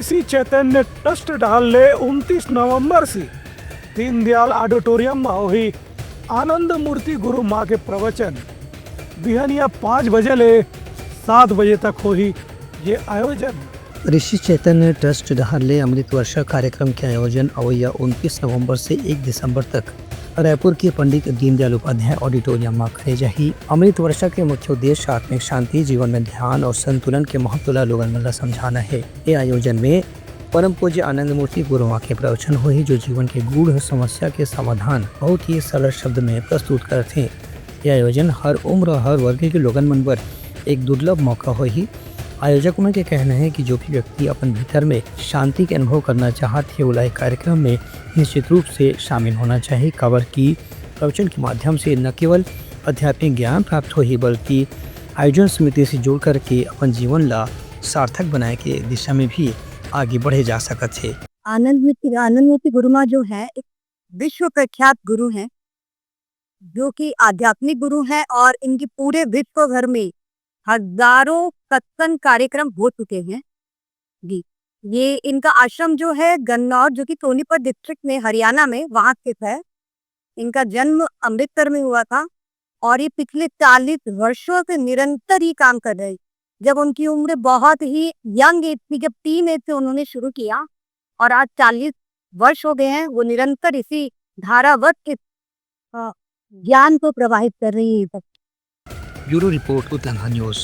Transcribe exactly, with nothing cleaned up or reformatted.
Shri Chaitanya trust डहार ले उनतीस नवंबर से दीनदयाल ऑडिटोरियम म होही आनंद मूर्ति गुरु माँ के प्रवचन। बिहनिया पाँच बजे ले सात बजे तक होही ये आयोजन। ऋषि चैतन्य ट्रस्ट डहार ले अमृत वर्षा कार्यक्रम के आयोजन अवैया उनतीस नवंबर से एक दिसंबर तक रायपुर के पंडित दीनदयाल उपाध्याय ऑडिटोरियम म करे जाही। अमृत वर्षा के मुख्य उद्देश्य आत्मिक शांति, जीवन में ध्यान और संतुलन के महत्व ला लोगन मन ला समझाना हे। ये आयोजन में परम पूज्य आनंद मूर्ति गुरुमा के प्रवचन होही, जो जीवन के गूढ़ समस्या के समाधान बहुत ही सरल शब्द में प्रस्तुत करथे। ये आयोजन हर उम्र, हर वर्ग के लोगन मन बर एक दुर्लभ मौका होही। आयोजक मन के कहना है कि जो भी व्यक्ति अपन भीतर में शांति के अनुभव करना चाहत हे, ओला ए कार्यक्रम में निश्चित रूप से शामिल होना चाहिए, काबर कि प्रवचन के माध्यम से न केवल आध्यात्मिक ज्ञान प्राप्त होही, बल्कि आयोजन समिति से जुड़ करके अपन जीवन ला सार्थक बनाए के दिशा में भी आगे बढ़े जा सकत हे। आनंद मूर्ति, आनंद मूर्ति गुरुमा जो है, एक विश्व प्रख्यात गुरु हैं, जो कि आध्यात्मिक गुरु हैं और इनकी पूरे विश्व भर में हजारों सत्संग कार्यक्रम हो चुके हैं। जी, ये इनका आश्रम जो है गन्नौर, जो कि सोनीपत डिस्ट्रिक्ट में, हरियाणा में, वहाँ स्थित है। इनका जन्म अमृतसर में हुआ था और ये पिछले चालीस वर्षों से निरंतर ही काम कर रहे हैं। जब उनकी उम्र बहुत ही यंग एज थी, जब टीन एज से उन्होंने शुरू किया और आज चालीस वर्ष हो गए हैं, वो निरंतर इसी धारावत इस, अ, ज्ञान को प्रवाहित कर रही है। Bureau report, Utlangha news.